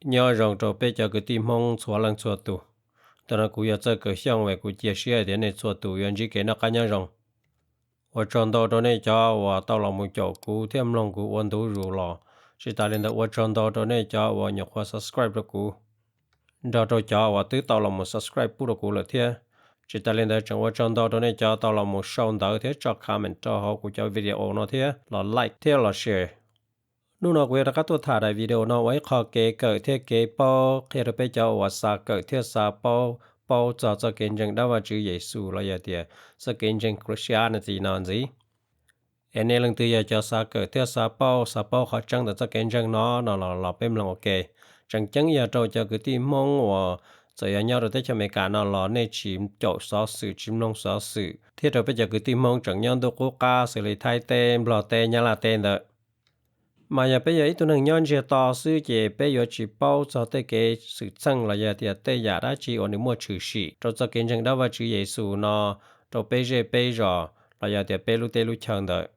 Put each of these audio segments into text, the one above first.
Nyob zoo rau peb cov kwv tij Hmoob txhua leej txhua tus. Ntawm no kuv yog Txawj Kawm Xyooj, es kuv cia siab tias nej txhua tus yuav ntsib kev noj qab nyob zoo. Ua tsaug ntau rau nej cov uas tau los mus caum kuv thiab mloog kuv ua ntu zus los. Tsis tas li ntawd ua tsaug ntau rau nej cov uas nyuam qhuav subscribe rau kuv, nrog rau cov uas twb tau los mus subscribe pub rau kuv lawm thiab. Tsis tas li ntawd tseem ua tsaug ntau rau nej cov tau los mus sau ntawv thiab tso comment rau hauv kuv cov video no thiab los like thiab los share. Hnub no kuv yuav rov qab tuaj tham daim video no ua ib qho kev kawm thiab kev paub qhia rau peb cov uas xav kawm thiab xav paub, paub txog txoj kev ntseeg dab Vajtswv Yexus los yog tias txoj kev ntseeg Christianity no ntxiv. Es nej leej twg yog cov xav kawm thiab xav paub, xav paub qhov tseeb ntawm txoj kev ntseeg no no los los peb mloog ua ke. Tseem ceeb yog rau cov kwv tij Hmoob uas txawm yog nyob rau teb chaws Amelikas no los nej tsis caum xov xwm, tsis mloog xov xwm, thiab rau peb cov kwv tij Hmoob tseem nyob ntuj qub qab xws li Thaib teb, Nplog teb, Nyab Laj teb ntawd. Mas yog peb yog ib tug neeg nyob ntsiag to xwb ces peb yuav tsis paub txog tej kev xwm txheej los yog tias tej yam dab tsi uas nws muaj tshwm sim rau txoj kev ntseeg dab Vajtswv Yexus no rau peb zej peb zos los yog tias peb lub teb lub chaw ntawd.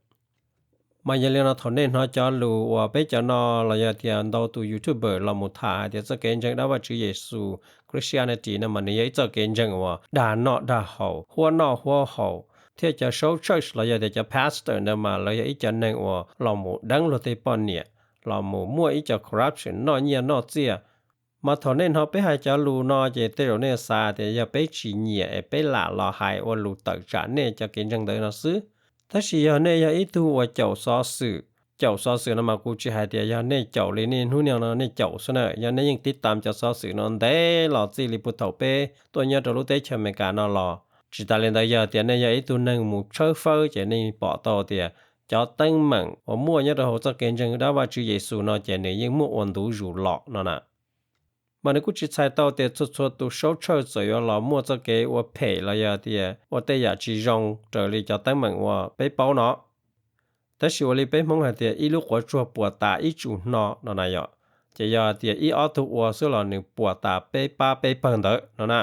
Mas yog li no thaum nej hnov cov lus uas peb cov no los yog tias ntau tus YouTuber los mus tham hais tias txoj kev ntseeg dab Vajtswv Yexus, Christianity no mas nws yog ib txoj kev ntseeg uas dag noj dag haus, huab noj huab haus, thiab cov saub church los yog tias cov pastor ntawd mas lawv yog ib co neeg uas los mus deev luag tej poj niam, los mus muaj ib co corruption noj nyiaj noj txiaj. Mas thaum nej hnov peb hais cov lus no ces tej zaum nej xav tias yog peb tsis nyiam es peb lam los hais ua lus tawm tsam nej cov kev ntseeg ntawd no xwb. Tab sis yog nej yog ib tug uas caum xov xwm, caum xov xwm no mas kuv tsis hais tias yog nej caum li nej hnub niaj no nej caum xwb na, yog nej yeej tiv tam cov xov xwm no ntev los txij li puag thaum peb tuaj nyob rau lub teb chaws Amelikas no los. Tsis tas li ntawd yog tias nej yog ib tug neeg mus tshawb fawb ces nej pom tau tias cov teeb meem uas muaj nyob rau hauv txoj kev ntseeg dab Vajtswv Yexus no ces nws yeej muaj ua ntu zus los no na. Mas nws kuj tsis txhais tau tias txhua txhua tus saub church txawm yuav los muaj txoj kev ua phem los yog tias ua tej yam tsis zoo raws li cov teeb meem uas peb paub no. Tab sis ua li peb Hmoob hais tias ib lub quav tsuag puas tas ib tsu hno no na yom, ces yog tias ib ob tug ua xwb los nws puas tas peb pab peb pawg ntawd no na.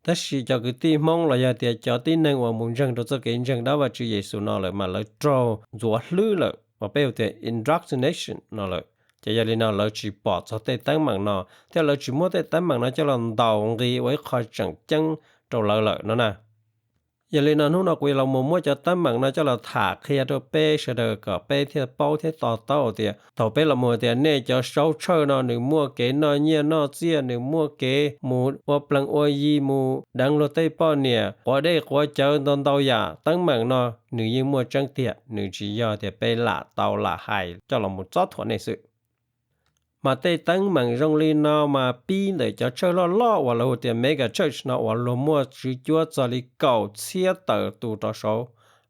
Tab sis cov kwv tij Hmoob los yog tias cov tib neeg uas mus ntseeg rau txoj kev ntseeg dab Vajtswv Yexus no lawm mas lawv raug ntxuav hlwb lawm uas peb hu tias indoctrination no lawm. Ces yog li no lawv tsis pom txog tej teeb meem no, thiab lawv tsis muab tej teeb meem no coj los ntaus nqi ua ib qho tseem ceeb rau lawv lawm no na. Yog li no hnub no kuv yuav los mus muab cov teeb meem no coj los tham qhia rau peb sawv daws kom peb thiaj paub thiab to taub tias thaum peb los mus tias nej cov saub church no nws muaj kev noj nyiaj noj txiaj, nws muaj kev mus ua plees ua yi, mus deev luag tej poj niam, quav dej quav cawv ntau ntau yam, teeb meem no nws yeej muaj tseeb tiag, nws tsis yog tias peb lam tau lam hais coj los mus txob thuam nej xwb. Mas tej teeb meem zoo li no mas pib ntawm cov church loj loj uas lawv hu tias mega church no uas luag muaj tswv cuab txog li kaum txhiab tawm tus rov saud,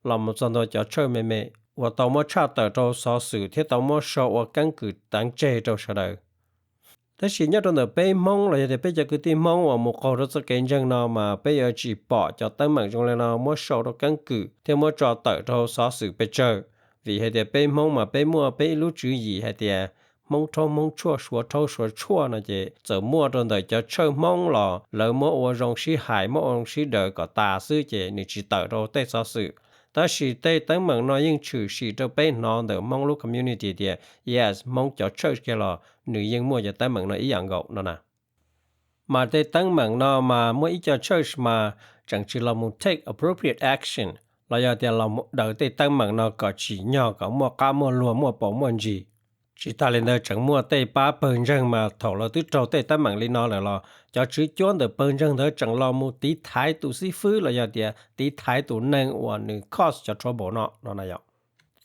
los mus txog ntua cov church me me uas tau muab tshaj tawm rau xov xwm thiab tau muab sau ua keeb kwm teev tseg rau sawv daws. Tab sis nyob rau ntawm peb Hmoob los yog tias peb cov kwv tij Hmoob uas mus qaug rau txoj kev ntseeg no mas peb yuav tsis pom cov teeb meem zoo li no muab sau rau keeb kwm thiab muab tso tawm rau xov xwm pes tsawg. Vim hais tias peb Hmoob mas peb muaj peb ib lub tswv yim hais tias Hmoob rhaub Hmoob tshuaj, Suav rhaub Suav tshuaj no ces txawm muaj rau ntawm cov church Hmoob los lawv muab ua zoo sib hais, muab ua zoo sib daws kom tas xwb ces nws tsis tawm rau tej xov xwm. Tab sis tej teeb meem no yeej tshwm sim rau peb hnov ntawm Hmoob lub community tias yes, Hmoob cov church kiag los nws yeej muaj cov teeb meem no ib yam nkaus no na. Mas tej teeb meem no mas muaj ib co church mas tseem tsis los mus take appropriate action los yog tias los mus daws tej teeb meem no kom tsim nyog kom muaj qab muaj luag, muaj paus muaj ntsis. Tsis tas li ntawd tseem muaj tej pab pawg ntseeg mas thaum lawv twb raug tej teeb meem li no lawm los cov tswv cuab ntawm pawg ntseeg ntawd tseem los mus tiv thaiv tus xib fwb los yog tias tiv thaiv tus neeg uas nws cause cov trouble no no na yom.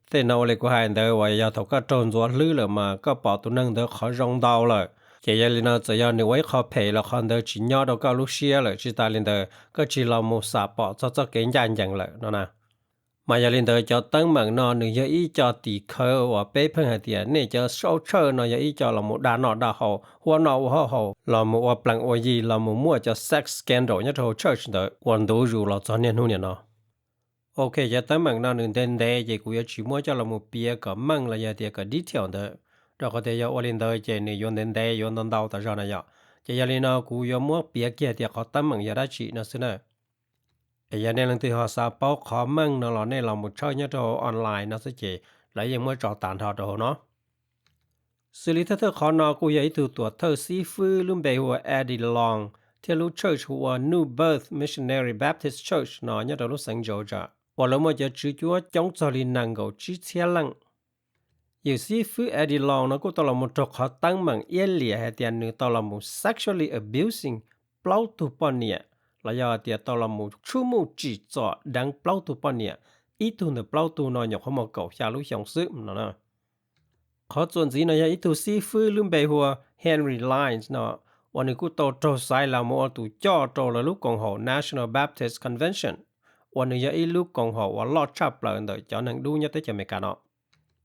Tej no ua li kuv hais ntawd uas yog thaum koj raug ntxuav hlwb lawm mas koj pom tus neeg ntawd qhov zoo ntau lawm, ces yog li no txawm yog nws ua ib qho phem los qhov ntawd tsis nyob rau koj lub siab lawm, tsis tas li ntawd koj tsis los mus xam pom txog txoj kev ncaj ncees lawm no na. Mas yog li ntawd cov teeb meem no nws yog ib co tim khawv uas peb pheej hais tias nej cov saub church no yog ib co los mus dag noj dag haus, huab noj ua hauj haus, los mus ua plees ua yi, los mus muaj cov sex scandal nyob rau hauv church ntawd ua ntu zus los txog niaj hnub niam no. Ok, cov teeb meem no nws ntev ntev ces kuv yuav tsis muab coj los mus piav kom meej los yog tias kom detail ntawd, rau qhov tias yog ua li ntawd ces nws yuav ntev ntev yuav ntau ntau tas zog na yom. Ces yog li no kuv yuav muab piav kiag tias qhov teeb meem yog dab tsi no xwb na. Es yog nej leej twg ho xav paub qhov meej no los nej los mus tshawb nyob rau hauv online no xwb ces lawv yeej muab tso tas nrho rau hauv no. Xws li thawj thawj qhov no kuj yog ib tug tuam thawj xib fwb lub npe hu ua Eddie Long thiab lub church hu ua New Birth Missionary Baptist Church no nyob rau lub xeev Georgia uas lawv muaj cov tswv cuab coob txog li nees nkaum tsib txhiab leej. Yawm xib fwb Eddie Long no kuj tau los mus raug qhov teeb meem iab liam hais tias nws tau los mus sexually abusing plaub tug poj niam, los yog tias tau los mus tshub muj tsim txom deev plaub tug poj niam, ib tug ntawm plaub tug no nyuam qhuav muaj kaum xya lub xyoo xwb no. Qhov txuas ntxiv no yog ib tug xib fwb lub npe hu ua Henry Lyons no, uas nws kuj tau raug xaiv los mus ua tus coj rau lawv lub koom haum National Baptist Convention, uas nws yog ib lub koom haum uas loj tshaj plaws ntawm cov neeg dub nyob teb chaws Amelikas no.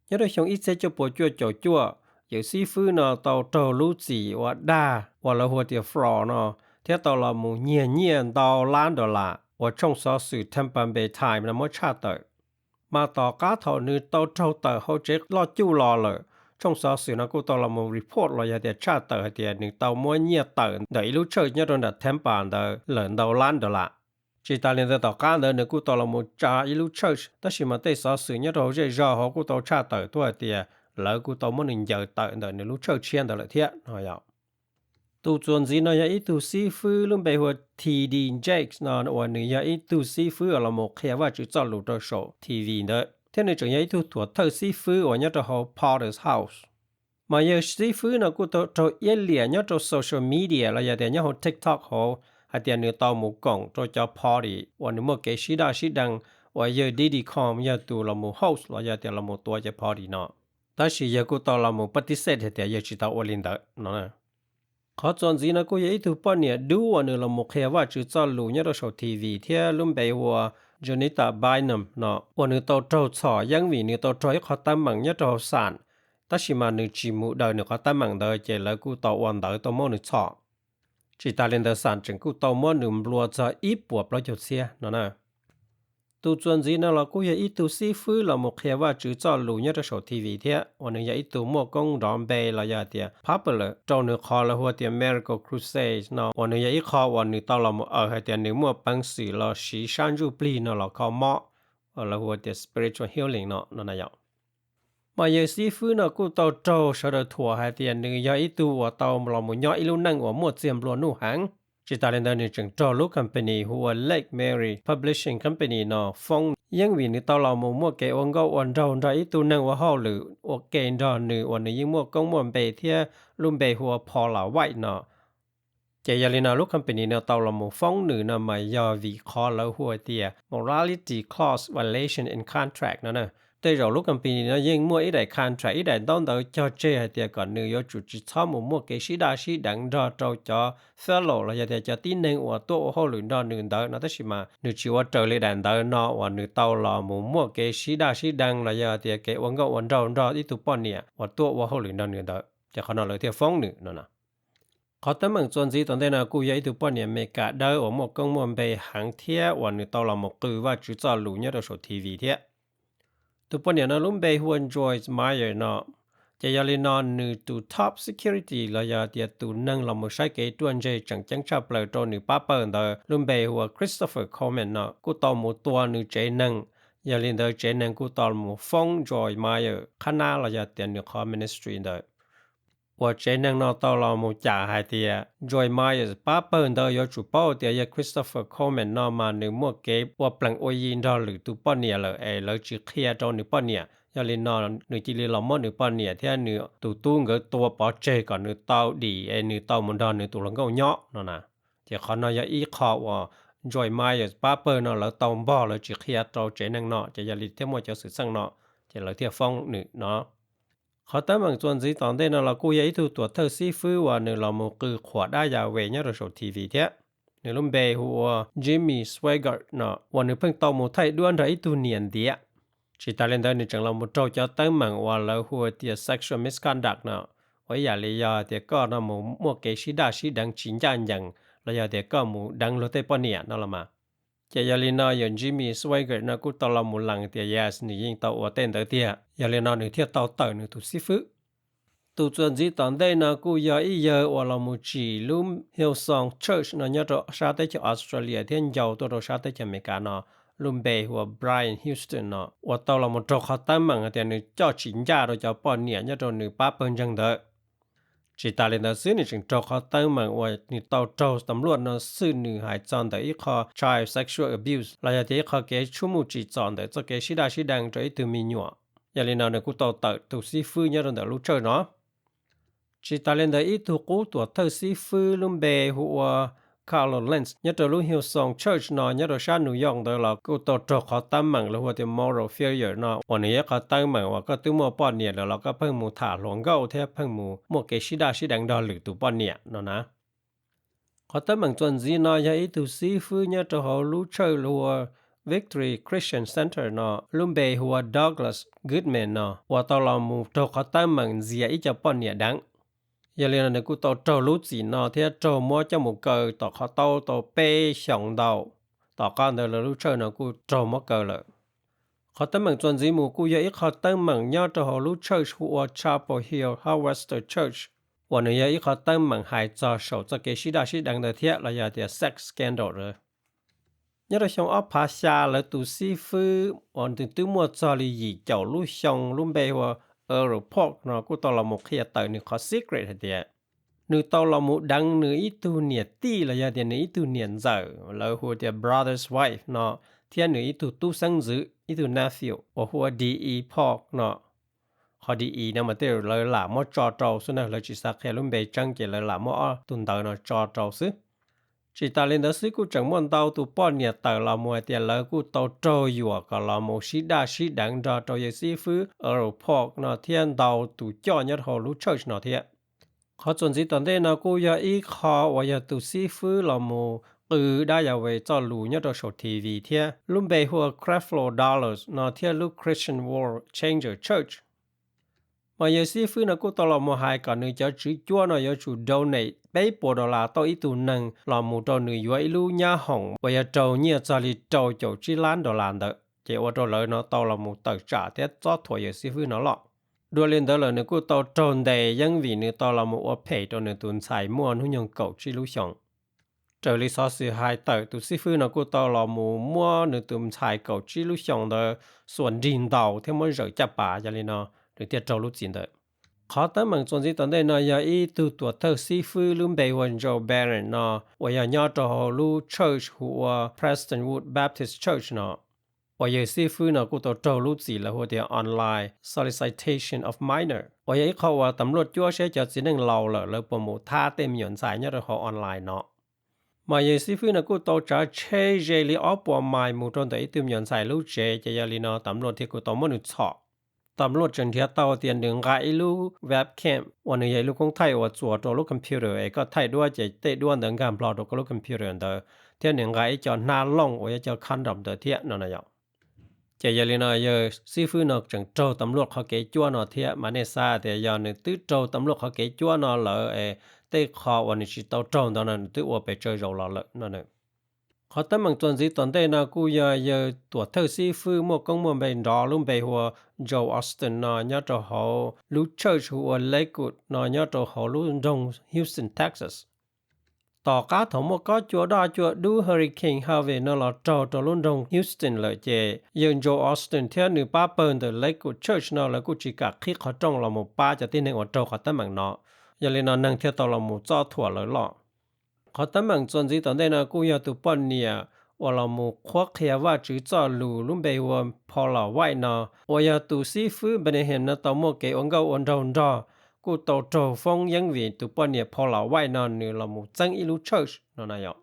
Nyob rau xyoo ib txhiab cuaj puas cuaj caum cuaj, yawm xib fwb no tau raug lub txim ua dag uas lawv hu ua tias fraud no, thiab tau los mus nyiag nyiaj ntau lab dollar uas tshooj xov xwm Tampa Bay Times no muab tshaj tawm. Mas tom qab thaum nws tau raug tawm hauv tsev loj cuj los lawm, tshooj xov xwm no kuj tau los mus report los yog tias tshaj tawm hais tias nws tau muab nyiaj tawm ntawm ib lub church nyob rau nram Tampa ntawd lawm ntau lab dollar. Tsis tas li ntawd tom qab ntawd nws kuj tau los mus tsa ib lub church, tab sis mas tej xov xwm nyob rau hauv zej zog hauv kuj tau tshaj tawm tuaj hais tias lawv kuj tau muab nws ncaws tawm ntawm nws lub church tshiab ntawd lawm thiab no yom. Tus txuas ntxiv no yog ib tug xib fwb lub npe hu ua T D Jakes no uas nws yog ib tug xib fwb uas los mus qhia Vajtswv txoj lus rau saum T V ntawd, thiab nws tseem yog ib tug tuam thawj xib fwb uas nyob rau hauv Potter's House. Mas yawg xib fwb no kuj tau raug iab liam nyob rau social media los yog tias nyob hauv TikTok hauv hais tias nws tau mus koom rau cov party uas nws muaj kev sib daj sib deev, uas yawg Diddy Kong yog tus los mus host los yog tias los mus tua cov party no. Tab sis yawg kuj tau los mus participate hais tias yawg tsis tau ua li ntawd no. Qhov txuas ntxiv no kuj yog ib tug poj niam dub uas nws los mus qhia Vajtswv txoj lus nyob rau saum T V thiab lub npe hu ua Jonita Bynum no uas nws tau raug txhom yeeb vim nws tau raug ib qho teeb meem nyob rau hauv xam, tab sis mas nws tsis mus daws nws qhov teeb meem ntawd ces lawv kuj tau ua ntawv tau muab nws txhom. Tsis tas li ntawd xam tseem kuj tau muab nws nplua txog ib puas plaub caug txhiab no na. Tus txuas ntxiv no los kuj yog ib tug xib fwb los mus qhia Vajtswv txoj lus nyob rau saum T V thiab uas nws yog ib tug muaj koob nrov npe los yog tias popular rau nws qhov lawv hu ua tias Miracle Crusade no uas nws yog ib qho uas nws tau los mus aws hais tias nws muaj peev xwm los siv sab ntsuj plig no los kho mob, uas lawv hu ua tias spiritual healing no no na yom. Mas yawg xib fwb no kuj tau raug sawv daws thuam hais tias nws yog ib tug uas tau los mus nyob ib lub neej uas muaj txiag nplua nuj heev. Tsis tas li ntawd nws tseem raug lub company hu ua Lake Mary Publishing Company no foob yeej vim nws tau los mus muaj kev ua nkauj ua nraug nrog ib tug neeg ua hauj lwm ua ke nrog nws uas nws yeej muaj koob muaj npe thiab lub npe hu ua Paula White no. Ces yog li no lub company no tau los mus foob nws no mas yog vim qhov lawv hu tias morality clause violation in contract no na. Tej zaum lub company no yeej muaj ib daim contract, ib daim ntaub ntawv cog tseg hais tias kom nws yuav tsum tsis txhob mus muaj kev sib daj sib deev nrog rau cov fellow los yog tias cov tib neeg uas tuaj ua hauj lwm nrog nws ntawd no, tab sis mas nws tsis ua raws li daim ntawv no uas nws tau los mus muaj kev sib daj sib deev los yog tias kev ua nkauj ua nraug nrog ib tug poj niam uas tuaj ua hauj lwm nrog nws ntawd, ces qhov no lawv thiaj foob nws no na. Qhov teeb meem txuas ntxiv tom ntej no kuj yog ib tug poj niam Amelikas dawb uas muaj koob muaj npe heev thiab uas nws tau los mus qw Vajtswv txoj lus nyob rau saum T V thiab. Tus poj niam no lub npe hu ua Joyce Meyer no. Ces yog li no nws tus top security los yog tias tus neeg los mus saib kev ruaj ntseg tseem ceeb tshaj plaws rau nws pab pawg ntawd lub npe hu ua Christopher Coleman no kuj tau mus tua nws tsev neeg. Yog li ntawd tsev neeg kuj tau mus foob Joyce Meyer qhab nab los yog tias nws qhov ministry ntawd. Uas tsev neeg no tau los mus cam hais tias Joyce Myers pab pawg ntawd yuav tsum paub tias yog Christopher Coleman no mas nws muaj kev ua plees ua yi nrog lwm tus poj niam lawm es lawv tsis qhia rau nws poj niam. Yog li no nws cia li los muab nws poj niam thiab nws tus tub nkawd tua pov tseg kom nws tau dim es nws tau mus nrog nws tus hluas nkauj nyob no na. Ces qhov no yog ib qho uas Joyce Myers pab pawg no lawv tau npog lawv tsis qhia rau tsev neeg no ces yog li thiaj muaj cov xwm txheej no, ces lawv thiaj foob nws no. Qhov teeb meem txuas ntxiv tom ntej no los kuj yog ib tug tuam thawj xib fwb uas nws los mus qw qhuas dab Yahweh nyob rau saum T V thiab. Nws lub npe hu ua Jimmy Swaggart no uas nws pheej tau mus thaij duab nrog ib tug niam ntiav. Tsis tas li ntawd nws tseem los mus raug cov teeb meem uas lawv hu tias sexual misconduct no, uas ib yam li yog tias koj no mus muaj kev sib daj sib deev tsis ncaj ncees los yog tias koj mus deev luag tej poj niam no los mas. Ces yog li no yawg Jimmy Swaggart no kuj tau los mus lees tias yes nws yeej tau ua tej ntawd tiag, yog li no nws thiaj tau tawm nws tus xib fwb. Tus txuas ntxiv tom ntej no kuj yog ib yawg uas los mus tsim lub Hillsong Church no nyob rau sab teb chaws Australia thiab ncau tuaj rau sab teb chaws Amelikas no, lub npe hu ua Brian Houston no uas tau los mus raug qhov teeb meem hais tias nws coj tsis ncaj rau cov poj niam nyob rau nws pab pawg ntseeg ntawd. Tsis tas li ntawd xwb, nws tseem raug qhov teeb meem uas nws tau raug tam luaj no xwb, nws hais txog ntawm ib qho child sexual abuse los yog tias ib qho kev tshuab muaj tsim txom ntawm txoj kev sib daj sib deev rau ib tug me nyuam. Yog li no nws kuj tau tawm tus xib fwb nyob rau ntawm lub church no. Tsis tas li ntawd, ib tug qub tuam thawj xib fwb lub npe hu ua Carol Lentz nyob rau lub Hillsong Church no nyob rau sab New York ntawd los kuj tau raug qhov teeb meem los hu tias moral failure no, uas nws yog ib qho teeb meem uas koj twb muaj poj niam lawm los koj pheej mus tham hluas nkauj thiab pheej mus muaj kev sib daj sib deev nrog lwm tus poj niam no na. Qhov teeb meem txuas ntxiv no yog ib tug xib fwb nyob rau hauv lub church hu ua Victory Christian Center no, lub npe hu ua Douglas Goodman no, uas tau los mus raug qhov teeb meem ntxias ib co poj niam deev. Yog li no nws kuj tau raug lub txim no thiab raug muab coj mus kaw tom qhov taub tau peb xyoos ntau. Tom qab ntawd lawv lub church no kuj raug muab kaw lawm. Qhov teeb meem txuas ntxiv mus kuj yog ib qho teeb meem nyob rau hauv lub church hu ua Chapel Hill Harvester Church, uas nws yog ib qho teeb meem hais txog saum txoj kev sib daj sib deev ntawd thiab los yog tias sex scandal. Nyob rau xyoo ob phav xya, lawv tus xib fwb uas nws twb muaj txog li yim caum lub xyoo lub npe hu ua Earl Polk no kuj tau los mus qhia tawm nws qhov secret hais tias nws tau los mus deev nws ib tug niam tij los yog tias nws ib tug niam ntxawm, lawv hu tias brother's wife no, thiab nws ib tug tub xeeb ntxwv, ib tug nephew uas hu ua D E Polk no. Qhov D E no mas tej zaum lawv lam muab tso rau xwb na, lawv tsis xav qhia lub npe tseeb ces lawv lam muab ob tug ntawv no tso rau xwb. Tsis tas li ntawd xwb, kuj tseem muaj ntau tus poj niam tawm los mus hais tias lawv kuj tau raug yuam kom los mus sib daj sib deev nrog rau yawg xib fwb Earl Polk no thiab ntau tus coj nyob hauv lub church no thiab. Qhov txuas ntxiv tom ntej no kuj yog ib qho uas yog tus xib fwb los mus qw dab Yahweh txoj lus nyob rau saum T V thiab, lub npe hu ua Creflo Dollar no thiab lub Christian World Changers Church. Mas yawg xib fwb no kuj tau los mus hais kom nws cov tswv cuab no yuav tsum donate peb puas dollar tauj ib tug neeg los mus rau nws yuav ib lub nyab hoom uas yog raug nyiaj txog li rau caum tsib lab dollar ntawd, ces ua rau lawv no tau los mus tawm tsam thiab txob thuam yawg xib fwb no loj. Dua li ntawd lawm nws kuj tau raug ntes yeeb vim nws tau los mus ua phem rau nws tus ntxhais muaj hnub nyoog kaum tsib lub xyoos. Raws li xov xwm hais tawm, tus xib fwb no kuj tau los mus muab nws tus ntxhais kaum tsib lub xyoos ntawd xuas nrig ntaus thiab muab zawm caj pas, yog li no nws thiaj raug lub txim ntawd. Qhov teeb meem txuas ntxiv tom ntej no yog ib tug tuam thawj xib fwb lub npe hu ua Joe Barron no, uas yog nyob rau hauv lub church hu ua Prestonwood Baptist Church no, uas yawg xib fwb no kuj tau raug lub txim lawv hu tias online solicitation of minor, uas yog ib qho uas tam luaj cuab saib cov txiv neej laus lawm lawv puas mus thab tej me nyuam ntxhais nyob rau hauv online no. Mas yawg xib fwb no kuj tau tsav tsheb ze li ob puas mais mus rau ntawm ib tug me nyuam ntxhais lub tsev, ces yog li no tam luaj thiaj kuj tau muab nws txhom. Tam luaj tseem nrhiav tau tias nws nqa ib lub webcam uas nws yog ib lub koob thaij uas txuas rau lub computer es koj thaij duab ces tej duab ntawd nkag nplo rau koj lub computer ntawd, thiab nws nqa ib co hnab looj uas yog cov condom ntawd thiab no na yom. Ces yog li no yawg xib fwb no tseem raug tam luaj qhov kev cuab no thiab, mas nej xav tias yog nws twb raug tam luaj qhov kev cuab no lawm es tej qho uas nws tsis tau raug ntawd no nws twb ua pes tsawg zaus los lawm no. Qhov teeb meem txuas ntxiv tom ntej no kuj yog yawg tuam thawj xib fwb muaj koob muaj npe nrov lub npe hu ua Joel Osteen no nyob rau hauv lub church hu ua Lakewood no nyob rau hauv lub nroog Houston, Texas. Tom qab thaum muaj kob cua daj cua dub Hurricane Harvey no los raug rau lub nroog Houston lawm ces yawg Joel Osteen thiab nws pab pawg ntawm Lakewood Church no lawv kuj tsis kam qhib qhov rooj los mus pab cov tib neeg uas raug qhov teeb meem no. Yog li no neeg thiaj tau los mus txob thuam lawv loj. Qhov teeb meem txuas ntxiv tom ntej no kuj yog tus poj niam uas los mus qhuab qhia Vajtswv txoj lus lub npe hu ua Paula White no, uas yog tus xib fwb Benny Hinn no tau muaj kev ua nkauj ua nraug nrog, kuj tau raug foob yeeb vim tus poj niam Paula White no nws los mus txeeb ib lub church no na yom.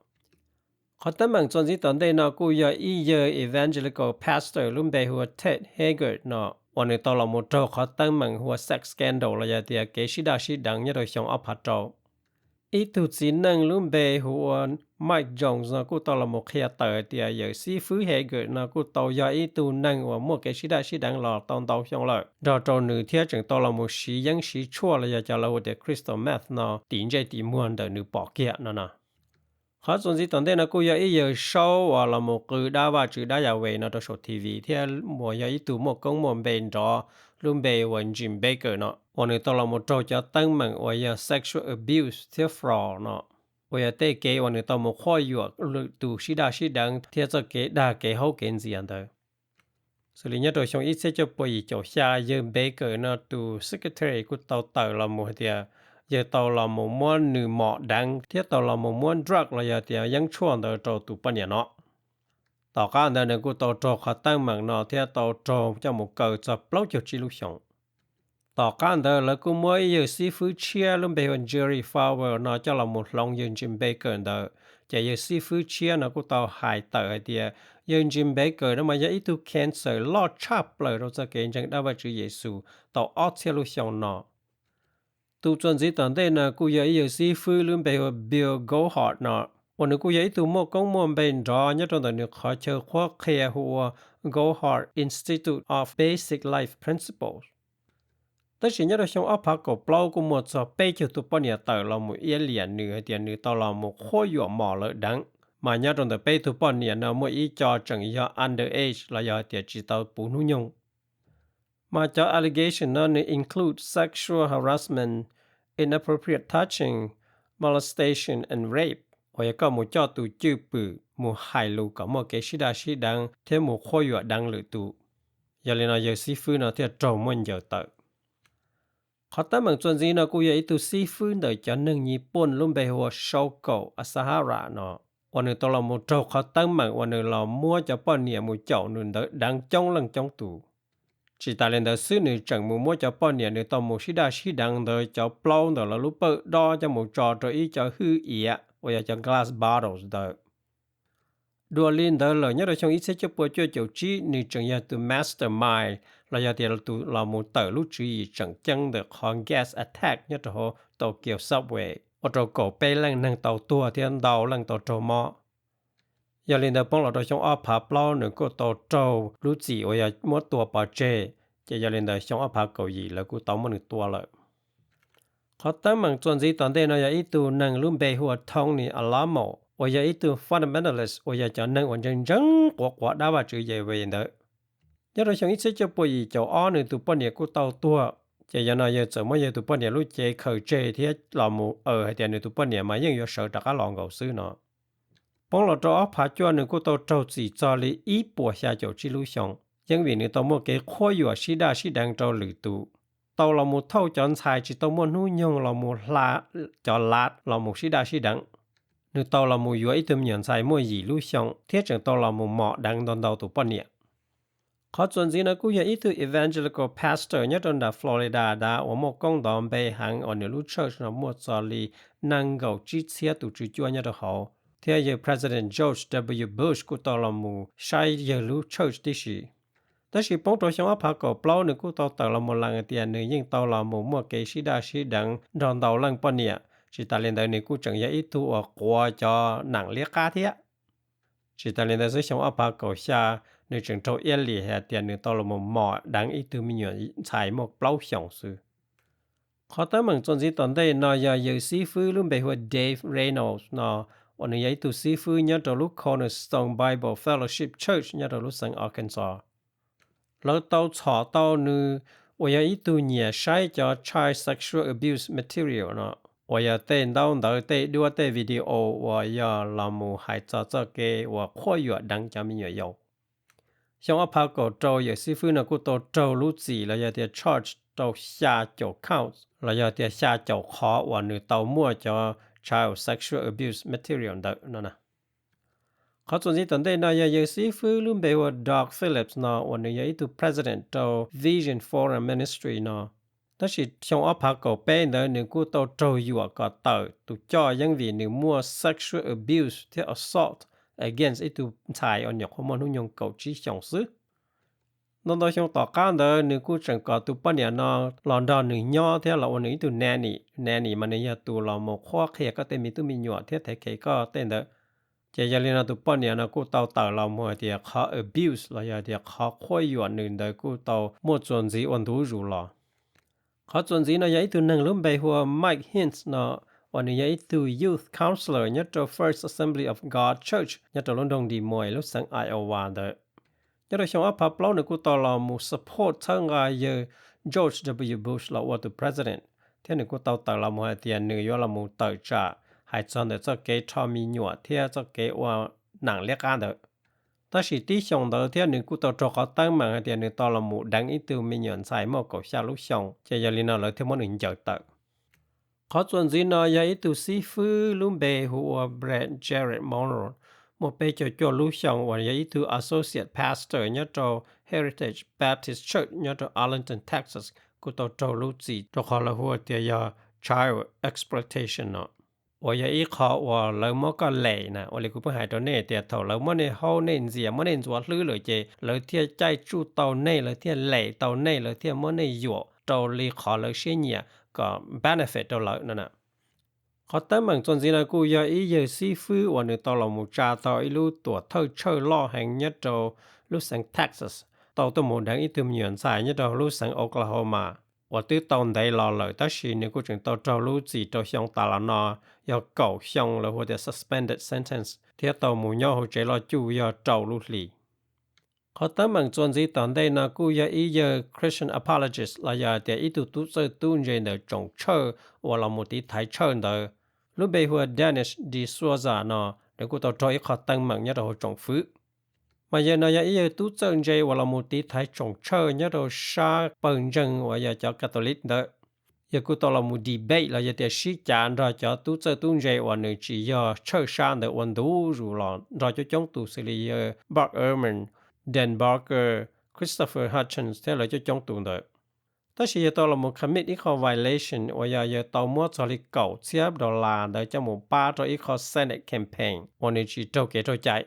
Qhov teeb meem txuas ntxiv tom ntej no kuj yog ib yawg evangelical pastor lub npe hu ua Ted Haggard no, uas nws tau los mus raug qhov teeb meem hu ua sex scandal los yog tias kev sib daj sib deev nyob rau xyoo ob phav rau. Ib tug txiv neej lub npe hu ua Mike Jones no kuj tau los mus qhia tawm tias yawm xib fwb Haggard no kuj tau yog ib tug neeg uas muaj kev sib daj sib deev los tau ntau xyoo lawm, nrog rau nws thiab tseem tau los mus siv yeeb siv tshuaj los yog cov lawv hu tias crystal meth no tim ntsej tim muag ntawm nws pom kiag no no. Qhov txuas ntxiv tom ntej no kuj yog ib yawg saub uas los mus qw dab Vajtswv dab Yahweh no rau saum T V thiab uas yog ib tug muaj koob muaj npe nrov lub npe ua Jim Bakker no, uas nws tau los mus raug cov teeb meem uas yog sexual abuse thiab fraud no, uas yog tej kev uas nws tau mus qhuab yuam lwm tus sib daj sib deev thiab txoj kev dag kev haub kev ntxias ntawd. Xws li nyob rau xyoo ib txhiab cuaj pua yim caum xya, yawg Bakker no tus secretary kuj tau tawm los mus hais tias yawg tau los mus muab nws mom deev thiab tau los mus muab drug los yog tias yeeb tshuaj ntawd rau tus poj niam no. Tom qab ntawd nws kuj tau raug qhov teeb meem no thiab tau raug coj mus kaw txog plaub caug tsib lub xyoos. Tom qab ntawd lawv kuj muab ib yawg xib fwb tshiab lub npe hu ua Jerry Falwell no coj los mus hloov yawg Jim Bakker ntawd, ces yawg xib fwb tshiab no kuj tau hais tawm hais tias yawg Jim Bakker no mas yog ib tug cancer loj tshaj plaws rau txoj kev ntseeg dab Vajtswv Yexus tau ob txhiab lub xyoo no. Tus txuas ntxiv tom ntej no kuj yog ib yawg xib fwb lub npe hu ua Bill Goldhart no, uas nws kuj yog ib tug muaj koob muaj npe nrov nyob rau ntawm nws qhov chaw qhuab qhia hu ua Goldhart Institute of Basic Life Principles. Tab sis nyob rau xyoo ob phav kaum plaub kuj muaj txog peb caug tus poj niam tawm los mus iab liam nws hais tias nws tau los mus qhuab yuam mom lawv deev, mas nyob rau ntawm peb tug poj niam no muaj ib co tseem yog underage los yog hais tias tsis tau puv hnub nyoog. Mas cov allegation no nws include sexual harassment, inappropriate touching, molestation and rape, uas yog koj mus coj tus cwj pwm mus hais lus kom muaj kev sib daj sib deev thiab mus qhuab yuam deev lwm tus. Yog li no yawg xib fwb no thiaj raug muab ncaws tawm. Qhov teeb meem txuas ntxiv no kuj yog ib tug xib fwb ntawm cov neeg Nyij Pooj lub npe hu ua Shoko Asahara no, uas nws tau los mus raug qhov teeb meem uas nws los muab cov poj niam mus caum nws ntawd deev coob leej coob tus. Tsis tas li ntawd xwb nws tseem mus muab cov poj niam nws tau mus sib daj sib deev ntawd cov plaub ntawm lawv lub pawj dob coj mus tso rau ib co hwj iav uas yog cov glass bottles ntawd. Dua li ntawd lawm nyob rau xyoo ib txhiab cuaj pua cuaj caum tsib nws tseem yog tus mastermind los yog tias tus los mus tawm lub tswv yim tseem ceeb ntawm qhov gas attack nyob rau hauv Tokyo subway ua rau kaum peb leej neeg tau tuag thiab ntau leej tau raug mob. Yog li ntawd poob los rau xyoo ob phav plaub nws kuj tau raug lub txim uas yog muab tua pov tseg, ces yog li ntawd xyoo ob phav kaum yim lawv kuj tau muab nws tua lawm. Qhov teeb meem txuas ntxiv tom ntej no yog ib tug neeg lub npe hu ua Tony Alamo uas yog ib tug fundamentalist uas yog cov neeg uas ntseeg ntseeg quav quav dab Vajtswv Yehweh ntawd. Nyob rau xyoo ib txhiab cuaj pua yim caum ob nws tus poj niam kuj tau tuag, ces yog no yawg txawm muab yawg tus poj niam lub cev khaws tseg thiab los mus aws hais tias nws tus poj niam mas yeej yuav sawv rov qab los nkaus xwb no. Poob los rau ob phav cuaj nws kuj tau raug txim txog li ib puas xya caum tsib lub xyoos, yeej vim nws tau muaj kev qhuab yuam sib daj sib deev rau lwm tus, tau los mus thauj cov ntxhais tsis tau muaj hnub nyoog los mus hla cov lav los mus sib daj sib deev. Nws tau los mus yuav ib tug me nyuam ntxhais muaj yim lub xyoo thiab tseem tau los mus mom deev ntau ntau tus poj niam. Qhov txuas ntxiv no kuj yog ib tug evangelical pastor nyob rau nram Florida dav uas muaj koob ntov npe heev uas nws lub church no muaj txog li nees nkaum tsib txhiab tus tswv cuab nyob rau hauv, thiab yawg President George W Bush kuj tau los mus saib yawg lub church tib si. Tab sis poob rau xyoo ob phav kaum plaub nws kuj tau tawm los mus lees hais tias nws yeej tau los mus muaj kev sib daj sib deev nrog ntau leej poj niam, tsis tas li ntawd nws kuj tseem yog ib tug uas quav cov neem liab qab thiab. Tsis tas li ntawd xwb xyoo ob phav kaum xya nws tseem raug iab liam hais tias nws tau los mus mom deev ib tug me nyuam ntxhais muaj plaub xyoos xwb. Qhov teeb meem txuas ntxiv tom ntej no yog yawg xib fwb lub npe hu ua Dave Reynolds no, uas nws yog ib tug xib fwb nyob rau lub Cornerstone Bible Fellowship Church nyob rau lub xeev Arkansas. Lawv tau txhom tau nws uas yog ib tug nyiam saib cov child sexual abuse material no, uas yog tej ntaub ntawv, tej duab, tej video uas yog los mus hais txog txoj kev uas qhuab yuam deev cov me nyuam yaus. Xyoo ob phav kaum rau yawg xib fwb no kuj tau raug lub txim los yog tias charge rau xya caum counts los yog tias xya caum qhov uas nws tau muaj cov child sexual abuse material ntawd no. Qhov txuas ntxiv tom ntej no yog yawg xib fwb lub npe hu ua Doug Phillips no uas nws yog ib tug president rau Vision Forum Ministry no. Tab sis xyoo ob phav kaum peb ntawd nws kuj tau raug yuam kom tawm tus coj yeeb vim nws muaj sexual abuse thiab assault against ib tug ntxhais uas nyuam qhuav muaj hnub nyoog kaum tsib xyoos xwb. Ntau ntau xyoo tom qab ntawd nws kuj tseem kom tus poj niam no los nrog nws nyob thiab los ua nws ib tug nanny. Nanny mas nws yog tus los mus qhuab qhia koj tej me tub me nyuam thiab thev khev koj tej ntawd. Ces yog li no tus poj niam no kuj tau tawm los mus hais tias qhov abuse los yog tias qhov qhuab yuam nws ntawd kuj tau muaj txuas ntxiv ua ntu zus los. Qhov txuas ntxiv no yog ib tug neeg lub npe hu ua Mike Hintz no, uas nws yog ib tug youth counselor nyob rau First Assembly of God Church nyob rau lub nroog Des Moines lub xeev Iowa ntawd. Nyob rau xyoo ob phav plaub nws kuj tau los mus support txhawb nqa yawg George W Bush los ua tus president, thiab nws kuj tau tawm los mus hais tias nws yuav los mus tawm tsam hais txog ntawm txoj kev rho me nyuam thiab txoj kev ua neem liab qab ntawd. Tab sis tib xyoos ntawd thiab nws kuj tau raug qhov teeb meem hais tias nws tau los mus deev ib tug me nyuam ntxhais muaj kaum xya lub xyoo, ces yog li no lawv thiaj muab nws ncaws tawm. Qhov txuas ntxiv no yog ib tug xib fwb lub npe hu ua Brett Jarrett Monroe, muaj peb caug cuaj lub xyoo uas yog ib tug associate pastor nyob rau Heritage Baptist Church nyob rau Arlington, Texas, kuj tau raug lub txim rau qhov lawv hu tias yog child exploitation no, uas yog ib qho uas lawv muab koj lem na. Ua li kuv pheej hais rau nej tias thaum lawv muab nej haub nej ntxias, muab nej ntxuav hlwb lawm ces lawv thiaj caij tsuj tau nej, lawv thiaj lem tau nej, lawv thiaj muab nej yuam rau li qhov lawv siab nyiam kom benefit rau lawv no na. Qhov teeb meem txuas ntxiv no kuj yog ib yawg xib fwb uas nws tau los mus tsa tau ib lub tuam thawj church loj heev nyob rau lub xeev Texas, tau tuaj mus deev ib tug me nyuam ntxhais nyob rau lub xeev Oklahoma uas twb tau ntev los lawm, tab sis nws kuj tseem tau raug lub txim rau xyoo tas los no yog kaum xyoo, lawv hu tias suspended sentence, thiab tau mus nyob hauv tsev loj cuj yog rau lub hlis. Qhov teeb meem txuas ntxiv tom ntej no kuj yog ib yawg Christian apologist los yog tias ib tug tub txawj tub ntse ntawm tsoom church uas los mus tiv thaiv church ntawd, lub npe hu ua Dennis de Souza no, nws kuj tau raug ib qho teeb meem nyob rau hauv tsoom fwv. Mas yawg no yog ib yawg tub txawj ntse uas los mus tiv thaiv tsoom church nyob rau sab pawg ntseeg uas yog cov Catholic ntawd. Yawg kuj tau los mus debate los yog tias sib cav nrog cov tub txawj tub ntse uas nws tsis yog church sab ntawd ua ntu zus los nrog coob coob tus xws li yawg Bart Ehrman, Dan Barker, Christopher Hitchens thiab lawv coob coob tus ntawd. Tab sis yawg tau los mus commit ib qho violation uas yog yawg tau muab txog li kaum txhiab dollar ntawd coj mus pab rau ib qho Senate campaign uas nws tsis raug kev raug cai.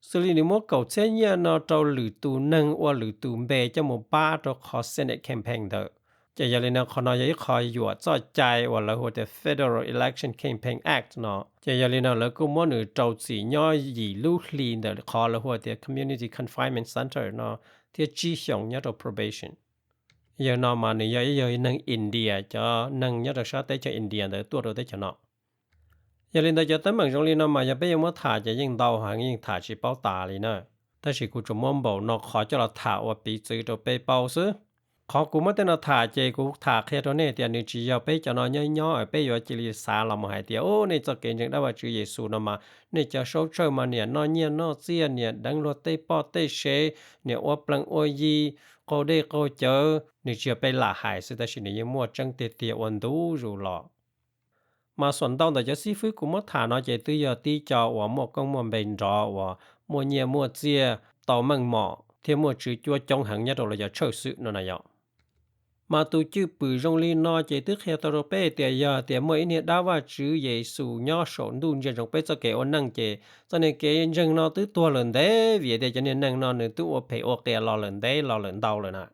Xws li nws muab kaum txhiab nyiaj no rau lwm tus neeg ua lwm tus npe coj mus pab rau qhov Senate campaign ntawd. Ces yog li no qhov no yog ib qho yuam txoj cai uas lawv hu tias Federal Election Campaign Act no. Ces yog li no lawv kuj muab nws rau txim nyob yim lub hli ntawm qhov lawv hu tias Community Confinement Center no thiab tsib xyoos nyob rau probation. Yawg no mas nws yog ib yawg neeg India, cov neeg nyob rau sab teb chaws India ntawd tuaj rau teb chaws no. Yog li ntawd cov teeb meem zoo li no mas yog peb yuav muab tham ces yeej ntau heev, yeej tham tsis paub tas li na. Tab sis kuv tsuas muab npaum no qhov coj los tham ua piv txwv rau peb paub xwb. Qhov kuv muab tej no tham ces kuv tham qhia rau nej tias nws tsis yog peb cov no nyob nyob peb yuav cia li xav los mus hais tias, u, nej txoj kev ntseeg dab Vajtswv Yexus no mas nej cov saub tsawj mas niam noj nyiaj noj txiaj, niam deev luag tej poj tej sev, niam ua plees ua yi, qaug dej qaug cawv. Nws tsis yog peb lam hais xwb, tab sis nws yeej muaj tseeb tiag tiag ua ntu zus los. Mas xuam ntau ntawm cov xib fwb kuv muab tham no ces twb yog tib co uas muaj koob muaj npe nrov uas muaj nyiaj muaj txiaj, tau meej mom thiab muaj tswv cuab coob heev nyob rau lawv cov church xwb no na yom. Mas tus cwj pwm zoo li no ces twb qhia tau rau peb tias yog tias muaj ib niag dab Vajtswv Yexus nyob saum ntuj ntsia ntsoov peb txoj kev ua neej ces txoj niag kev ntseeg no twb tuag lawm ntev vim tias cov niag neeg no nws twb ua phem ua qias los lawm ntev los lawm ntau lawm na.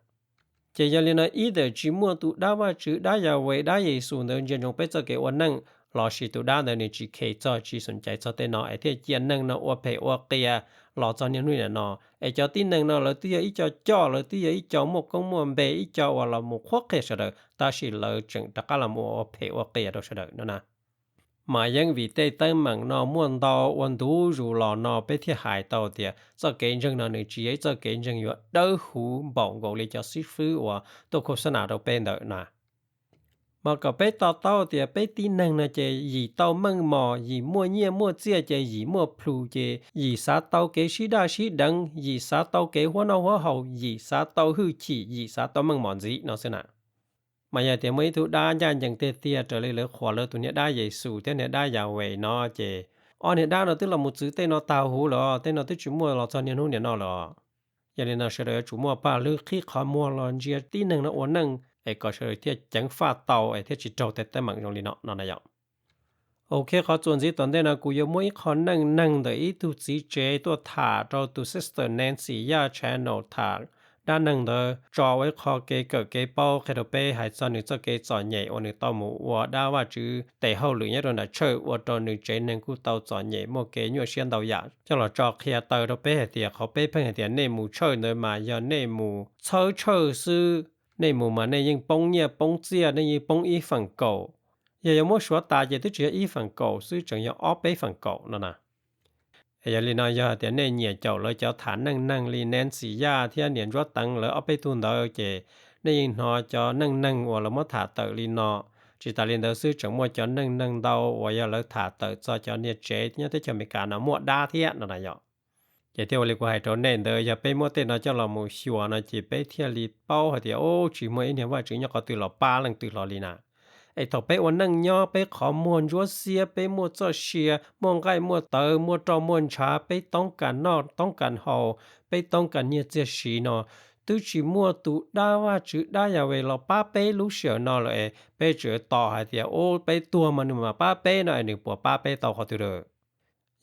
Ces yog li no ib ntawm tsis muaj tus dab Vajtswv dab Yahweh dab Yexus ntawd ntsia ntsoov peb txoj kev ua neej, lossis tus dab ntawd nws tsis khe txog tsis xom cai txog tej no es thiaj cia neeg no ua phem ua qias los txog niaj hnub niam no. Es cov tib neeg no lawv twb yog ib co coj, lawv twb yog ib co muaj koob muaj npe, ib co uas los mus qhuab qhia sawv daws, tab sis lawv tseem rov qab los mus ua phem ua qias rau sawv daws no na. Mas yeej vim tej teeb meem no muaj ntau ua ntu zus los no peb thiaj hais tau tias txoj kev ntseeg no nws tsis yog ib txoj kev ntseeg yuav dawb huv npaum nkaus li cov xib fwb uas tuaj khos xab nas rau peb ntawd na. Mas kom peb to taub tias peb tib neeg no ces yim tau meej mom, yim muaj nyiaj muaj txiaj ces yim muaj plhus ces yim xav tau kev sib daj sib deev, yim xav tau kev huab noj huab haus, yim xav tau hwj chim, yim xav tau meej mom ntxiv no xwb na. Mas yog tias muaj ib tug dab ncaj ncees tiag tiag raws li lawv qhuas lawv tus niag dab Yexus thiab niag dab Yahweh no ces ob niag dab no twb los mus txwv tej no tag huv lawm, tej no twb tsis muaj los txog niaj hnub niam no lawm. Yog li no sawv daws yuav tsum muaj paj lwg qhib qhov muag los ntsia tib neeg no ua neej es kom sawv daws thiaj ceev faj tau es thiaj tsis raug tej teeb meem zoo li no no na yom. Ok, qhov txuas ntxiv tom ntej no kuv yuav muab ib qho neej neeg ntawm ib tug txiv tsev tuaj tham rau tus Sister Nancy Yaj channel tham dab neeg ntawd tso ua ib qho kev kawm kev paub qhia rau peb hais txog nws txoj kev txom nyem uas nws tau mus ua dab Vajtswv tes hauj lwm nyob rau nram church ua rau nws tsev neeg kuj tau txom nyem muaj kev nyuaj siab ntau yam coj los tso qhia taw rau peb hais tias qhov peb pheej hais tias nej mus church ntawd mas yog nej mus txhawb church xwb, nej mus mas nej yeej poob nyiaj poob txiaj, nej yeej poob ib feem kaum. Yog yuav muab suav tas ces twb tsis yog ib feem kaum xwb, tseem yog ob peb feem kaum no na. Yog li no yog tias nej nyiam caum lawv cov tham neej neeg li Nancy Yaj thiab niam Ntsuab Teev lawv ob peb tug ntawd ces nej yeej hnov cov neej neeg uas lawv muab tham tawm li no. Tsis tas li ntawd xwb tseem muaj cov neej neeg ntau uas yog lawv tham tawm txog cov niag tsev nyob teb chaws Amelikas no muaj dab thiab no na yom. Ces thiaj ua li kuv hais rau nej ntawd, yog peb muab tej no coj los mus xyuas no ces peb thiaj li paub hais tias, o, tsis muaj ib niag Vajtswv nyob qhov twg los pab leej twg hlo li na. Es thaum peb ua neej nyob, peb qhov muag ntsuab xiab, peb muaj txoj sia, muaj nqaij muaj tawv, muaj roj muaj ntshav, peb toob kas noj toob kas haus, peb toob kas nyiaj txiag siv no, twb tsis muaj tus dab Vajtswv dab Yahweh los pab peb lub sij hawm no lawm es peb tseem tos hais tias, u, peb tuag mas nws mam pab peb no es nws puas pab peb tau qhov twg lawm?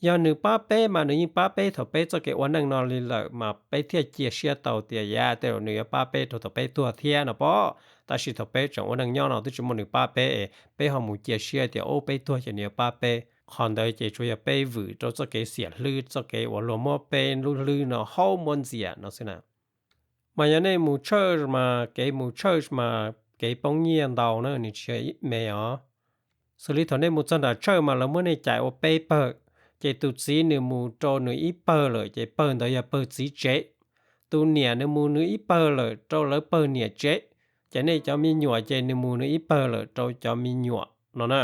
Yog nws pab peb mas nws yeej pab peb thaum peb txoj kev ua neej no li lawm mas peb thiaj cia siab tau tias, yam, tej zaum nws yuav pab peb rau thaum peb tuag thiab no pob. Tab sis thaum peb tseem ua neej nyob no twb tsis muaj nws pab peb es peb ho mus cia siab tias, u, peb tuag ces nws yuav pab peb. Qhov ntawd ces tsuas yog peb vwm rau txoj kev xiam hlwb, txoj kev uas luag muab peb lub hlwb no haub muab ntxias no xwb na. Mas yog nej mus church mas kev mus church mas kev poob nyiaj ntau na, nws tsis yog ib me os. Xws li thaum nej mus txog nram church mas lawv muab nej cais ua peb pawg, ces tus txiv nws mus rau nws ib pawg lawm ces pawg ntawd yog pawg txiv tsev. Tus niam nws mus nws ib pawg lawm rau lawv pawg niam tsev, ces nej cov me nyuam ces nws mus nws ib pawg lawm rau cov me nyuam no na.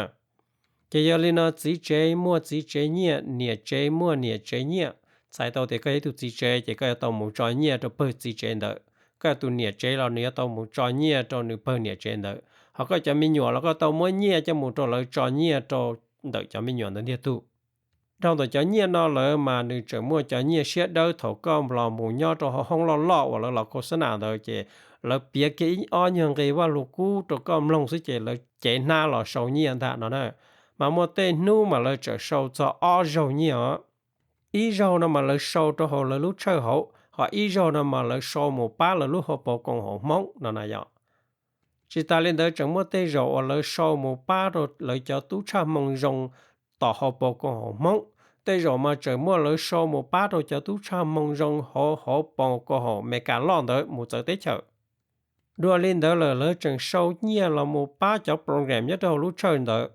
Ces yog li no txiv tsev muaj txiv tsev nyiaj, niam tsev muaj niam tsev nyiaj. Txhais tau tias koj yog ib tug txiv tsev ces koj yuav tau mus tso nyiaj rau pawg txiv tsev ntawd. Koj yog tus niam tsev los nws yuav tau mus tso nyiaj rau nws pawg niam tsev ntawd. Ho koj cov me nyuam los koj tau muab nyiaj coj mus rau lawv tso nyiaj rau ntawm cov me nyuam ntawd ntiag tug. Dhau ntawm cov nyiaj no lawm mas nws tseem muaj cov nyiaj siab dawb thaum koj los mus nyob rau hauv hoob loj loj uas lawv los khos xab nas ntawd ces lawv piav kiag ib ob nyuag nqe Vaj Lug Kub rau koj mloog xwb ces lawv cev hnab los sau nyiaj ntag no na. Mas muaj tej hnub mas lawv tseem sau txog ob zaug nyiaj os. Ib zaug no mas lawv sau rau hauv lawv lub church hauv, ho ib zaug no mas lawv sau mus pab lawv lub hauv paus koom haum Hmoob no na yom. Tsis tas li ntawd tseem muaj tej zaum uas lawv sau mus pab rau lawv cov tub tshaj hmoo zoo tom hauv paus koom haum Hmoob, tej zaum mas tseem muaj lawv sau mus pab rau cov tub tshaj hmoo zoo hauv hauv paus koom haum Meskas loj ntawd mus txawv teb chaws. Dua li ntawd lawm lawv tseem sau nyiaj los mus pab cov program nyob rau hauv lub church ntawd.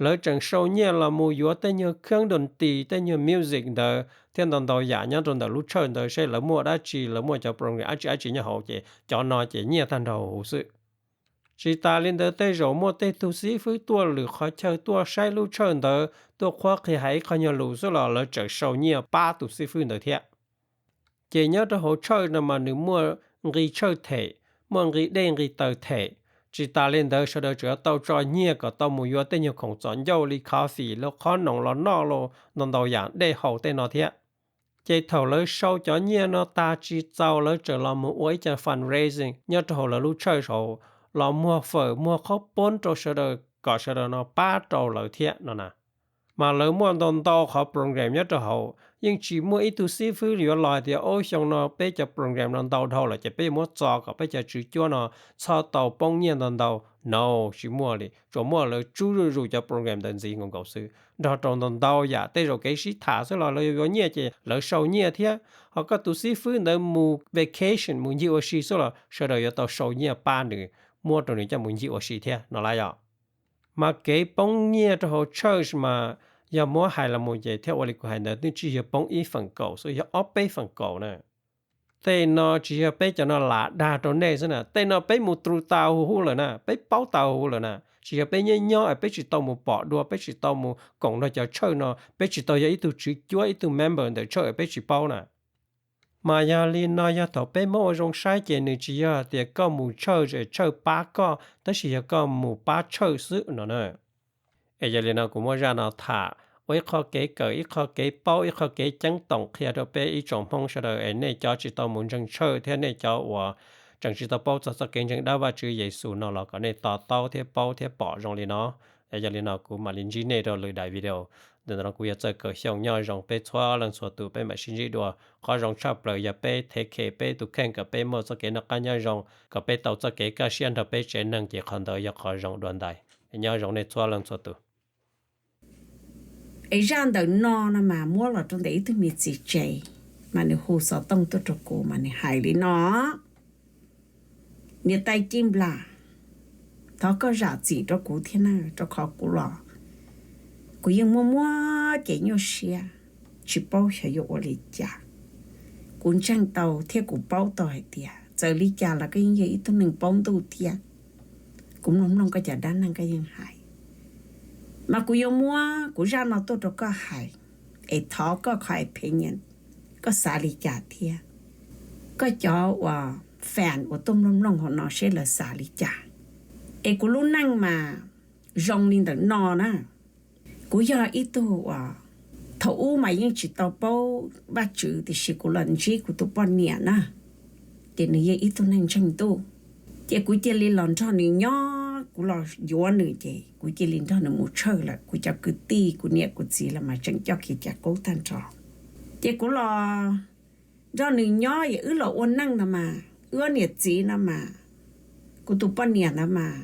Lawv tseem sau nyiaj los mus yuav tej nyuag kheeb doos tis, tej nyuag music ntawd thiab ntau ntau yam nyob rau ntawm lub church ntawd seb lawv muaj dab tsi, lawv muaj cov program dab tsi dab tsi nyob hauv ces cov no ces nyiaj tag nrho huv xwb. Tsis tas li ntawd tej zaum muaj tej tug xib fwb tuaj lwm qhov chaw tuaj saib lub church ntawd tuaj qhuab qhia hais ib qho nyuag lus xwb los lawv tseem sau nyiaj pab tus xib fwb ntawd thiab. Ces nyob rau hauv church no mas nws muaj nqi church them, muaj nqi dej nqi taws them. Tsis tas li ntawd sawv daws tseem yuav tau tso nyiaj kom tau mus yuav tej nyuag khoom txom ncauj li coffee los qhob noom los noj los ntau ntau yam dej haus tej no thiab. Ces thaum lawv sau cov nyiaj no tas tsis txaus lawv tseem los mus ua ib co fundraising nyob rau hauv lawv lub church hauv, los muag fawm muag qhob poob rau sawv daws kom sawv daws no pab rau lawv thiab no na. Mas lawv muaj ntau ntau qhov program nyob rau hauv, yeej tsis muaj ib tug xib fwb yuav los hais tias, o, xyoo no peb cov program no ntau dhau lawm ces peb yuav muab txo kom peb cov tswv cuab no txhob tau poob nyiaj ntau ntau. No, tsis muaj li, tsuas muaj lawv tsub zuj zus cov program ntawd ntxiv nkaus nkaus xwb. Nrog rau ntau ntau yam tej zaum kev sib tham xwb los lawv yuav yuav nyiaj ces lawv sau nyiaj thiab. Ho koj tus xib fwb ntawd mus vacation mus ncig ua si xwb los sawv daws yuav tau sau nyiaj pab nws, muab rau nws coj mus ncig ua si thiab no lawm yom. Mas kev poob nyiaj rau hauv church mas yog muab hais los mus ces thiaj ua li kuv hais ntawd, twb tsis yog poob ib feem kaum xwb, yog ob peb feem kaum na. Tej no tsis yog peb cov no lam dag rau nej xwb na, tej no peb mus tu tas huv huv lawm na, peb paub tas huv huv lawm na. Tsis yog peb nyob nyob es peb tsis tau mus pom dua, peb tsis tau mus koom nrog cov church no, peb tsis tau yog ib tug tswv cuab ib tug member ntawm church es peb tsis paub na. Mas yog li no yog thaum peb muab ua zoo saib ces nws tsis yog hais tias koj mus church es church pab koj, tab sis yog koj mus pab church xwb no na. Es yog li no kuv muab zaj no tham ua ib qho kev kawm, ib qho kev paub, ib qho kev ceeb toom qhia rau peb ib tsoom Hmoob sawv daws es nej cov tsis tau mus ntseeg church thiab nej cov uas tseem tsis tau paub txog txoj kev ntseeg dab Vajtswv Yexus no los kom nej to taub thiab paub thiab pom zoo li no. Es yog li no kuv mam li ntsib nej rau lwm daim video. Ntawm no kuv yog Txawj Kaum Xyooj, nyob zoo peb txhua leej txhua tus, peb mam sib ntsib dua. Qhov zoo tshaj plaws yog peb thev khe peb tus kheej kom peb muaj txoj kev noj qab nyob zoo, kom peb tau txoj kev kaj siab nrog peb tsev neeg ces qhov ntawd yog qhov zoo dua ntais. Nyob zoo nej txhua leej txhua tus. Es zaj ntawm no no mas muab los rau ntawm ib tug me txiv tsev, mas nws hu xov tooj tuaj rau kuv mas nws hais li no: Niam tais Cij Nplas, thov koj zam txim rau kuv thiab na, rau qhov kuv los kuv yeej muaj muaj kev nyuaj siab, tsis paub xyov yuav ua li cas. Kuv ntseeg tau thiab kuv paub tau hais tias txawm li cas los koj yeej yog ib tug neeg paub ntuj thiab. Kuv mloog mloog koj cov dab neeg koj yeej hais, mas kuv yuav muab kuv zaj no tuaj rau koj hais, es thov koj qhov opinion, koj xav li cas thiab koj cov uas fan uas tuaj mloog mloog hauv no seb lawv xav li cas. Es kuv lub neej mas zoo li ntawm no na. Kuv yog ib tug uas thaum ub mas yeej tsis tau paub Vajtswv, tiam sis kuv los ntsib kuv tus poj niam na, ces nws yog ib tug neeg ntseeg ntuj. Ces kuv cia li los nrog nws nyob, kuv los yuav nws ces kuv cia li nrog nws mus church lawm. Kuv cov kwv tij, kuv niam kuv txiv los mas tseem coj kev cai qub tag nrho. Ces kuv los nrog nws nyob, wb los ua neej no mas, wb ob niam txiv no mas, kuv tus poj niam no mas,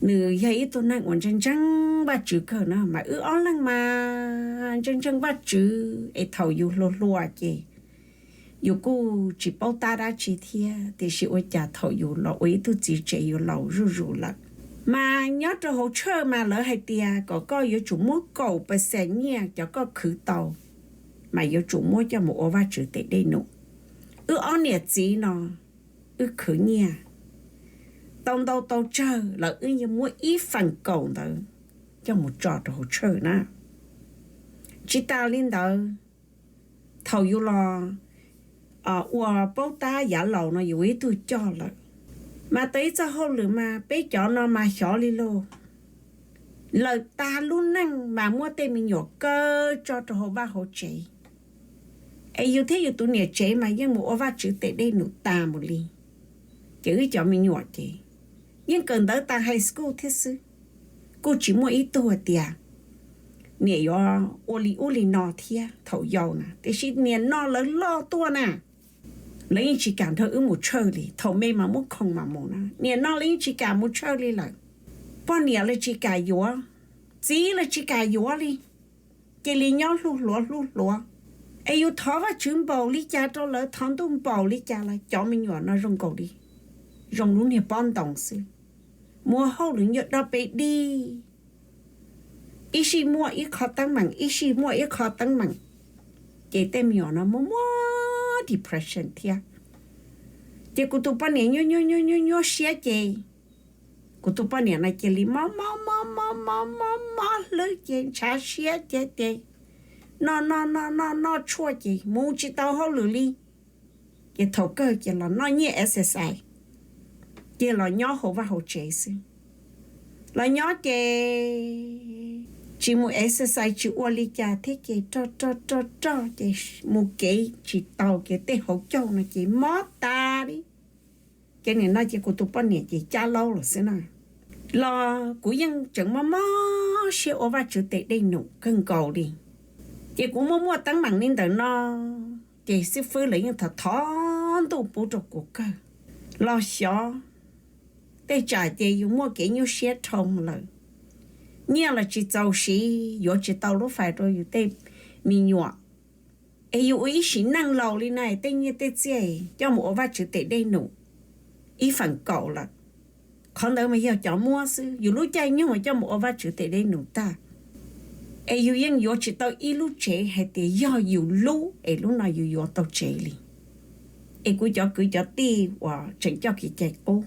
nws yog ib tug neeg uas ntseeg ntseeg Vajtswv kawg na, mas wb ob leeg mas ntseeg ntseeg Vajtswv es thaum yus hluas hluas ces yus kuj tsis paub tab dab tsi thiab, tiam sis ua cas thaum yus los ua ib tug txiv tsev, yus laus zuj zus lawm, mas nyob rau hauv church mas lawv hais tias kom koj yuav tsum muab kaum percent nyiaj cov koj khwv tau mas yuav tsum muab coj mus ua Vajtswv tes dej num. Wb ob niam txiv no, wb khwv nyiaj tau ntau tau tsawg los wb yeej muab ib feem kaum ntawd coj mus tso rau hauv church na. Tsis tas li ntawd, thaum yus los ua paub tab yav laus no yus ua ib tug coj lawm, mas tau ib txoj hauj lwm mas peb cov no mas xyov li lauj, lawm tag lub neej mas muab tej me nyuam kaw tso rau hauv vaj hauv tsev, es yus thiab yus tus niam tsev mas yeej mus ua Vajtswv tes dej num tas mus li. Ces wb cov me nyuam ces yeej kawm ntawv tas high school thiab xwb, kuj tsis muaj ib tug hais tias niam yuav ua li ub li no thiab thaum yau na, tiam sis nim no lawv loj tuaj na, lawv yeej tsis kam nrog wb mus church li. Thaum me mas muab khoom mas mus na, nim no lawv yeej tsis kam mus church li lawm. Poj niam lawv tsis kam yuav, txiv lawv tsis kam yuav li, cia li nyob hlub hluav hlub hluav. Es yus thov Vajtswv npaum li cas rau lawv, thov ntuj npaum li cas los cov me nyuam no zoo nkaus li zoo lub niag pob ntoos xwb, muaj hauj lwm nyuaj dog pes dig, ib sij muaj ib qho teeb meem, ib sij muaj ib qho teeb meem, ces tej me nyuam no muaj muaj depression thiab. Ces kuv tus poj niam nyuaj nyuaj nyuaj nyuaj nyuaj siab ces kuv tus poj niam no cia li mob mob mob mob mob mob mob hlwb ces ntshav siab ces ces noj noj noj noj noj tshuaj ces mus tsis tau hauj lwm li. Ces thaum kawg ces los noj nyiaj exercise, ces los nyob hauv vaj hauv tsev xwb. Los nyob ces tsis mus exercise tsis ua li cas thiab ces rog rog rog rog ces mus kev tsis tau ces tej hauv caug no ces mob tas li. Ces nim no ces kuv tus poj niam ces cab laub lawm xwb na. Los kuv yeej tseem mob mob siab ua Vajtswv tes dej num kawg nkaus li. Ces kuv muaj muaj teeb meem li ntawm no, ces xib fwb lawv yeej thov thov ntuj pub rau kuv kawg. Los xyov, tej tsam ces yus muaj kev nyuaj siab dhau lawm, nyiaj los tsis txaus siv, yuav tsis tau lub fais rau yus tej me nyuam, es yus ua ib sim neej laus li no tej nyiaj tej txiaj coj mus ua Vajtswv tes dej num ib feem kaum lawm. Qhov ntawd mas yog cov muab xwb, yus lub caij nyoog coj mus ua Vajtswv tes dej num tag, es yus yeej yuav tsis tau ib lub tsev hais tias yog yus lub es lub no yus yuav tau tsev li. Es kuv cov kwv cov tij uas tseem coj kev cai qub,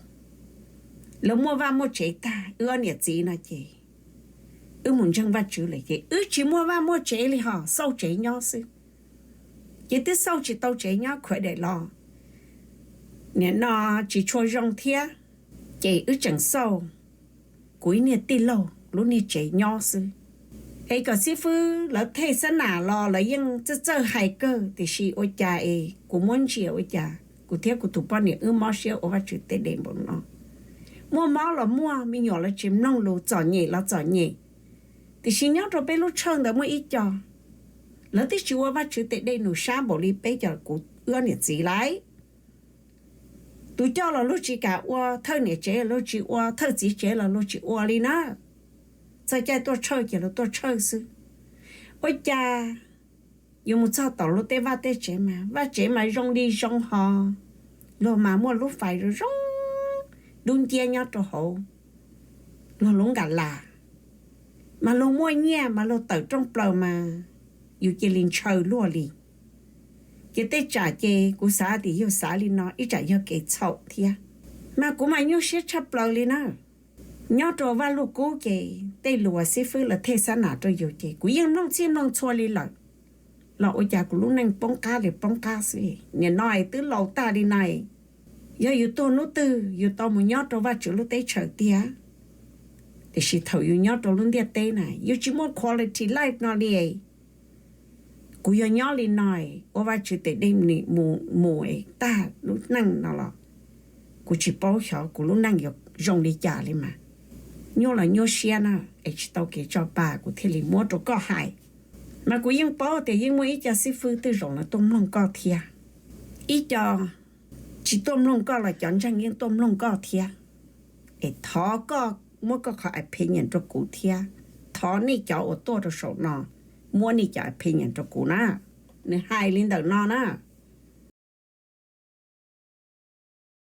lawv muaj vaj muaj tsev tag, wb ob niam txiv no ces wb mus ntseeg Vajtswv lawm ces wb tsis muaj vaj muaj tsev li, ho xauj tsev nyob xwb. Ces twb xauj tsis tau tsev nyob khuav daim los nim no tsis tshua zoo thiab, ces wb tseem xauj kuv ib niag tij laug lub niag tsev nyob xwb. Es kom xib fwb lawv thej xab nam los lawv yeej txawj txawj hais kawg, tiam sis ua cas es kuv muab ntsia ua cas kuv thiab kuv tus poj niam wb mob siab ua Vajtswv tes dej npaum no. Muaj mob los muaj, me nyuam lawv tsis mloog lus, txom nyem los txom nyem, tiam sis nyob rau peb lub tshawj ntawd muaj ib co, lawv twb tsis ua Vajtswv tes dej num sab npaum li peb cov, kuv wb ob niam txiv lawm. Tus coj los luag tsis kam ua, thawj niam tsev luag tsis ua, thawj txiv tsev los luag tsis ua li na. Txog caij tuaj tshawj ces luag tuaj tshawj xwb. Ua cas yus mus txog tom luag tej vaj tej tsev mas vaj tsev mas zoo li zoo ho, luag mas muaj lub fais zoo zoo dub nciab nyob rau hauv luag lub nkas las, mas luag muaj nyiaj mas luag tawm rooj plaws mas yus cia li ntshaw luag li. Ces tej tsam ces kuv xav tias yus xav li no ib tsam yog kev txhaum thiab, mas kuv mas nyuaj siab tshaj plaws li na. Nyob rau Vaj Lug Kub ces tej lus xib fwb lawv thej xab nam rau yus ces kuv yeej mloog txhij mloog txhua li lawm, los ua cas kuv lub neej poob qab li poob qab xwb. Nim no es twb laus tag li no, yog yus tuag hnub twg yus tau mus nyob rau Vajtswv lub teb chaws tiag, Tiam sis thaum yus nyob rau lub ntiaj teb na yus tsis muaj quality life no li. Kuv yog nyob li no, ua Vajtswv tes dej mus es tag lub neej no los kuv tsis paub xyov kuv lub neej yuav zoo li cas li mas. Nyuaj los nyuaj siab na, es tsis tau kev tso pa kuv thiaj li muab rau koj hais. Mas kuv yeej paub tias yeej muaj ib co xib fwb twb zoo lawv tuaj mloog koj thiab. Ib co tsis tuaj mloog koj los cov ntseeg yeej tuaj mloog koj thiab. Es thov koj muab koj qhov opinion rau kuv thiab. Thov nej cov uas tuaj rau saum no muab nej cov opinion rau kuv na. Nws hais li ntawm no na.